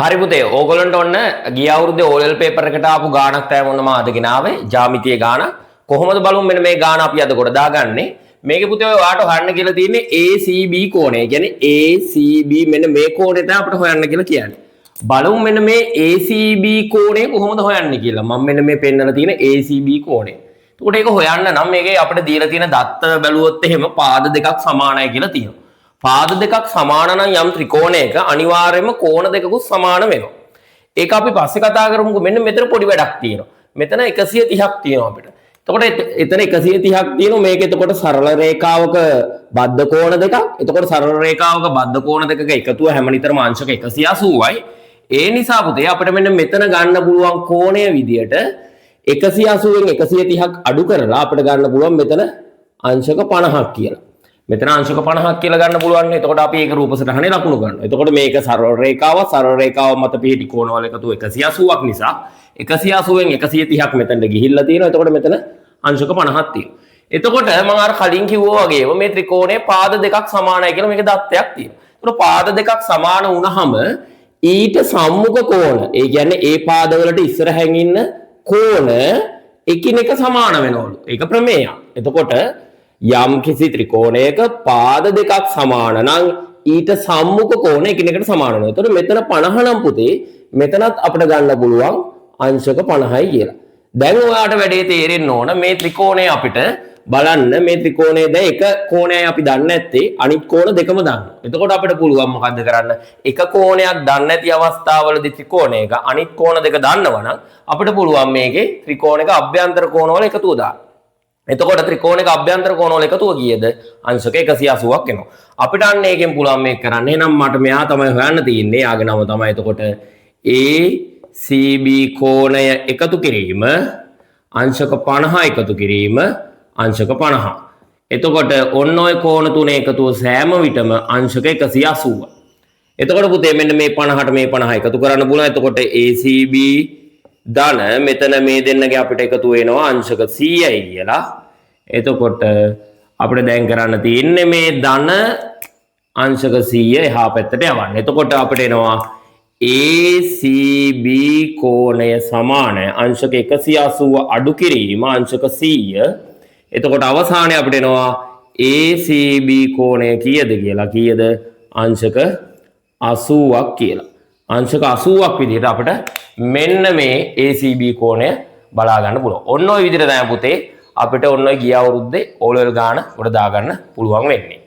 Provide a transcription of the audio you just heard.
හරි පුතේ, ඕගොල්ලන්ට ඔන්න ගිය අවුරුද්දේ O level paper එකට ආපු ගාණක් තමයි ඔන්න මම අද ගෙනාවේ. ජ්‍යාමිතියේ ගාණක්. කොහොමද බලමු මෙන්න මේ ගාණ අපි අද ගොඩ දාගන්නේ. මේකේ පුතේ ඔය ඔයාට හොයන්න කියලා තියෙන්නේ ACB කෝණය. ඒ කියන්නේ ACB මෙන්න මේ කෝණය තමයි අපිට හොයන්න කියලා කියන්නේ. බලමු මෙන්න මේ ACB කෝණය කොහොමද හොයන්නේ කියලා. මම මෙන්න මේ පෙන්නලා තියෙන ACB කෝණය. එතකොට ඒක හොයන්න නම් මේකේ අපිට දීලා තියෙන දත්ත බැලුවොත් එහෙම පාද දෙකක් සමානයි කියලා තියෙනවා. පාද දෙකක් සමාන නම් යම් ත්‍රිකෝණයක අනිවාර්යයෙන්ම කෝණ දෙකකුත් සමාන වෙනවා. ඒක අපි පස්සේ කතා කරමුකෝ. මෙන්න මෙතන පොඩි වැඩක් තියෙනවා. මෙතන 130ක් තියෙනවා අපිට. එතකොට එතන 130ක් තියෙනවා. මේක එතකොට සරල රේඛාවක බද්ධ කෝණ දෙකක්. එතකොට සරල රේඛාවක බද්ධ කෝණ දෙකක එකතුව හැම නිතරම අංශක 180යි. ඒ නිසා පුතේ, අපිට මෙන්න මෙතන ගන්න පුළුවන් කෝණය විදියට 180න් 130ක් අඩු කරලා අපිට ගන්න පුළුවන් මෙතන අංශක 50ක් කියලා. මෙතන අංශක 50ක් කියලා ගන්න පුළුවන් නේ. එතකොට අපි ඒක රූප සටහනේ ලකුණු ගන්නවා. එතකොට මේක සරල රේඛාව, සරල රේඛාව මත පිහිටි කෝණවල එකතුව 180ක් නිසා 180න් 130ක් මෙතනට ගිහිල්ලා තියෙනවා. එතකොට මෙතන අංශක 50ක් තියෙනවා. එතකොට මම අර කලින් කිව්වා වගේම මේ ත්‍රිකෝණයේ පාද දෙකක් සමානයි කියලා මේක දත්තයක් තියෙනවා. එතකොට පාද දෙකක් සමාන වුණාම ඊට සම්මුඛ කෝණ, ඒ කියන්නේ ඒ පාදවලට ඉස්සරහින් ඉන්න කෝණ එකිනෙක සමාන වෙනවලු. ඒක ප්‍රමේයක්. එතකොට යම් කිසි ත්‍රිකෝණයක පාද දෙකක් සමාන නම් ඊට සම්මුඛ කෝණ එකිනෙකට සමාන වෙනවා. එතකොට මෙතන 50 නම් පුතේ, මෙතනත් අපිට ගන්න පුළුවන් අංශක 50යි කියලා. දැන් ඔයාට වැඩේ තේරෙන්න ඕන. මේ ත්‍රිකෝණය අපිට බලන්න, මේ ත්‍රිකෝණය දැන් එක කෝණයයි අපි දන්නේ නැත්තේ, අනිත් කෝණ දෙකම දන්නවා. එතකොට අපිට පුළුවන් මොකද්ද කරන්න? එක කෝණයක් දන්නේ නැති අවස්ථාවලදී ත්‍රිකෝණයක අනිත් කෝණ දෙක දන්නවනම් අපිට පුළුවන් මේකේ ත්‍රිකෝණයක අභ්‍යන්තර කෝණවල එකතුව දාන්න. එතකොට ත්‍රිකෝණයක අභ්‍යන්තර කෝණවල එකතුව කීයද? අංශක 180ක් එනවා. අපිට අන්න ඒකෙන් පුළුවන් මේක කරන්න. එහෙනම් මට මෙයා තමයි හොයන්න තියෙන්නේ. යාගේ නම තමයි එතකොට ACB කෝණය එකතු කිරීම අංශක 50 එකතු කිරීම අංශක 50. එතකොට ඔන්න ඔය කෝණ තුන එකතුව සෑම විටම අංශක 180. එතකොට පුතේ, මෙන්න මේ 50ට මේ 50 එකතු කරන්න පුළුවන්. එතකොට ACB ධන මෙතන මේ දෙන්නගේ අපිට එකතු වෙනවා අංශක 100යි කියලා. එතකොට අපිට දැන් කරන්න තියෙන්නේ මේ ධන අංශක 100 එහා පැත්තට යවන්න. එතකොට අපිට එනවා ACB කෝණය සමාන අංශක 180 අඩු කිරීම අංශක 100. එතකොට අවසානයේ අපිට එනවා ACB කෝණය කීයද කියලා. කීයද? අංශක 80ක් කියලා. අංශක 80ක් විදිහට අපිට මෙන්න මේ ACB කෝණය බලා ගන්න පුළුවන්. ඔන්න ඔය විදිහට තමයි පුතේ, අපිට ඔන්න ඔය ගිය අවුරුද්දේ O level ගාන ගොඩ දාගන්න පුළුවන් වෙන්නේ.